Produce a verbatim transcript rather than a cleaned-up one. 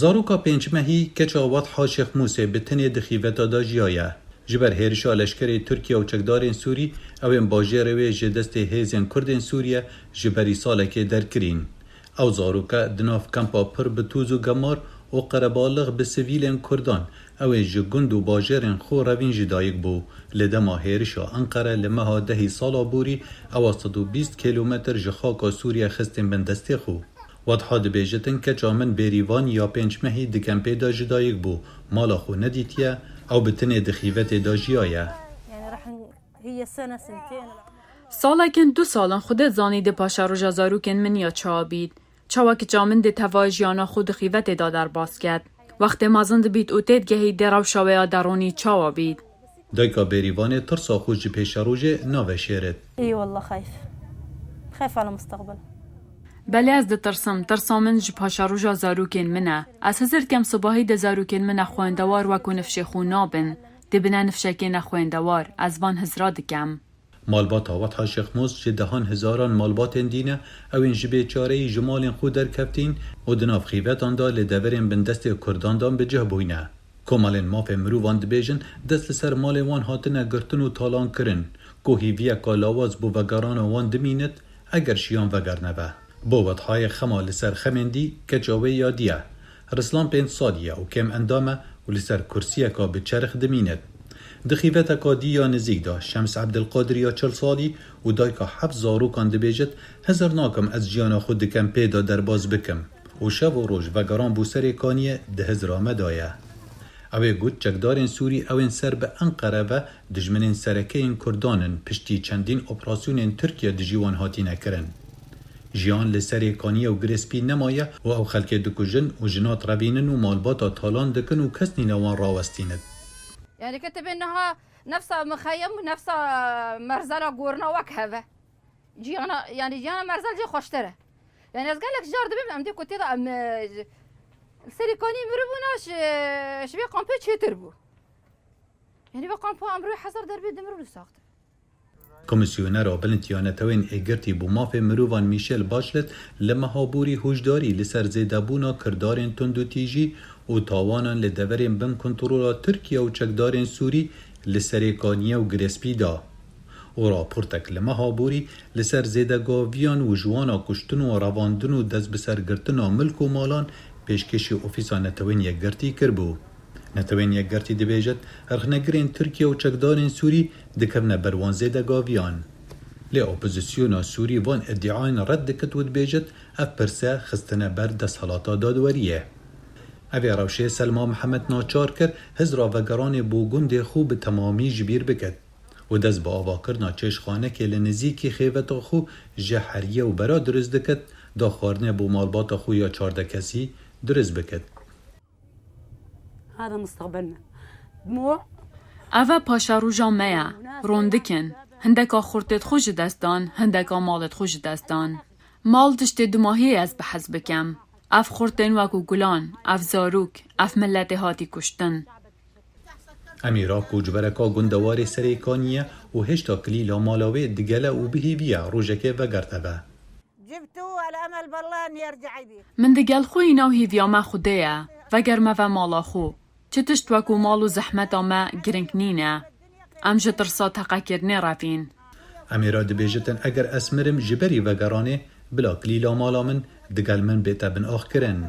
Zaroka pênc mehî keça Wadha Şêxmûsê bi tenê di xîveta de jiyaye. Ji ber hêrişa leşkerê Tirkiye û çekdarên Sûrî, ew ên bajêrê wê ji destê hêzên Kurdên Sûriye ji berî salekê derkirîn. Ew zaroke di nav kempa pir bi tûz û gemar û qerebalix bi sivîlên Kurdan, ew ê ji gund û bajêrên xwe revîn ji dayik bû. Li dema hêrişa Enqere li meha dehî sala borî, ewa sed û bîst kîlometr ji xaka Sûriye xistin bin destê xwe. Wadha dibêjitin, keça min Bêrîvan ya pênc mehî di kempê de ji dayik bû, mala xwe nedîtiye, ew bi tenê di xîvetê de jiyaye. يعني راح ن- هي سنة سنتين. Salekin du salin xwedê zanî di paşeroja zarokên min ya çawa bît. Çawa kiça min dê teva jiyana xwe di xîvetê de derbas ket. Wextê mezin dibît û têdigehît dê rewşa wê ya deronî çawa bît. Dayika Bêrîvanê tirsa xwe ji pêşerojê naveşêrit. اي والله خايف. خايف على مستقبل. Belê ez ditirsim, tirsa min ji paşeroja zarokên min e. Ez hizir dikem sibahî de zarokên min nexwendewar wekû nifşê xwe nabin. Dê bine nifşekê nexwendewar, ez van hizra dikem. Malbata Wadha Şêxmûs ji dehan hezaran malbatên dî ne, ew ên ji bêçareyî ji malên xwe derkevtîn û di nav xîvetan de li deverên bindestê Kurdan de bi cih bûyne. Komelên mafê mirovan dibêjin, dest li ser malên wan hatine girtin û talan kirin, ku hêviyeka lawaz bo vegerana wan dimînit, eger jiyan vegerne ve. Bo Wadhayê xema li ser xemên dî, keça wê ya dî ye. Rislan pênc salî ye û kêm endam e û li ser kursiyeka bi çerx dimînit. Di xîveteka dî ya nizîk de, Şems Ebdilqadir ya çil salî û dayika heft zarokan dibêjit, hizir nakim ez jiyana xwe di kempê de derbas bikim û şev û roj vegeran bo Serê Kaniyê di hizra me de ye. Ew ê got, çekdarên Sûrî ew ên ser bi Enqere ve dijminên sereke yên Kurdan in, piştî çendîn operasyonên Tirkiye dijî wan hatine kirin. Jiyan li Serê Kaniyê û Girê Spî nemaye û ew xelkê dikujin û jina direvînin û malbata talan dikin û kes nîne wan rawestînit. Yani ketibê niha nefsa mixeyem û nefsa merzela gorna wek heve. Ciyana, yani ciyana merzel jê xweştir e. Yani ez gelek car dibim, em dê ku tê de em, e, li Serê Kaniyê mirov bûna, ji, ji vê kampê çêtir bû. Yani vê kampa em rûyê hezar derbê dimir û saxtir. Komîsyonera Bilind ya Netewên Yekgirtî bo Mafê Mirovan Michelle Bachelet li meha borî hişdarî li ser zêdebûna kirdarên tundûtîjî û tawanan li deverên bin kontrola Tirkiye û çekdarên Sûrî li Serê Kaniyê û Girê Spî da û raportek li meha borî li ser zêdegaviyan û ji wana kuştin û revandin û destbisergirtina milk û malan pêşkêşî Ofîsa Netewên Yekgirtî kiribû. Netewên Yekgirtî dibêjit, rexnegirên Tirkiye û çekdarên Sûrî dikevine ber wan zêdegaviyan. Lê opozisyona Sûrî van îdîayan red dikit û dibêjit, ev pirse xistine ber desthilata dadweriyê. Ev ê rewşê Selma Mihemed naçar kir hizra vegeranê bo gundê xwe bi temamî ji bîr bikit û dest bi avakirina çêşxanekê li nizîkî xêveta xwe ji heriye û bera dirust dikit, da xwarinê bo malbata xwe ya çardeh kesî dirust bikit. هذا مستقبلنا. دموع. Ev e paşeroja me ye. Rondikin. Hindeka xurtêt xwe ji dest dan, hindeka malêt xwe ji dest dan. Mal tiştê dumahiyê ez bi hez bikem. Ev xurtên wekû gulan, ev zarok, ev miletê hatî kuştin. Emîra koçbereka gundewarê Serê Kaniyê û hêşta kilîla mala wê digele û bi hêvî ye rojekê vegerte ve. جبتو الامل بالله ان يرجع يبيت. Min digel xwe îna û hêviya me Xwedê ye. Vegerme ve mala xwe. Çi tişt wekû mal û zehmeta me giring nîne. Em ji tirsa teqekirinê revîn. Emîra dibêjitin, eger ez mirim ji berî vegeranê, bila kilîla mala min digel min bête binaxkirin.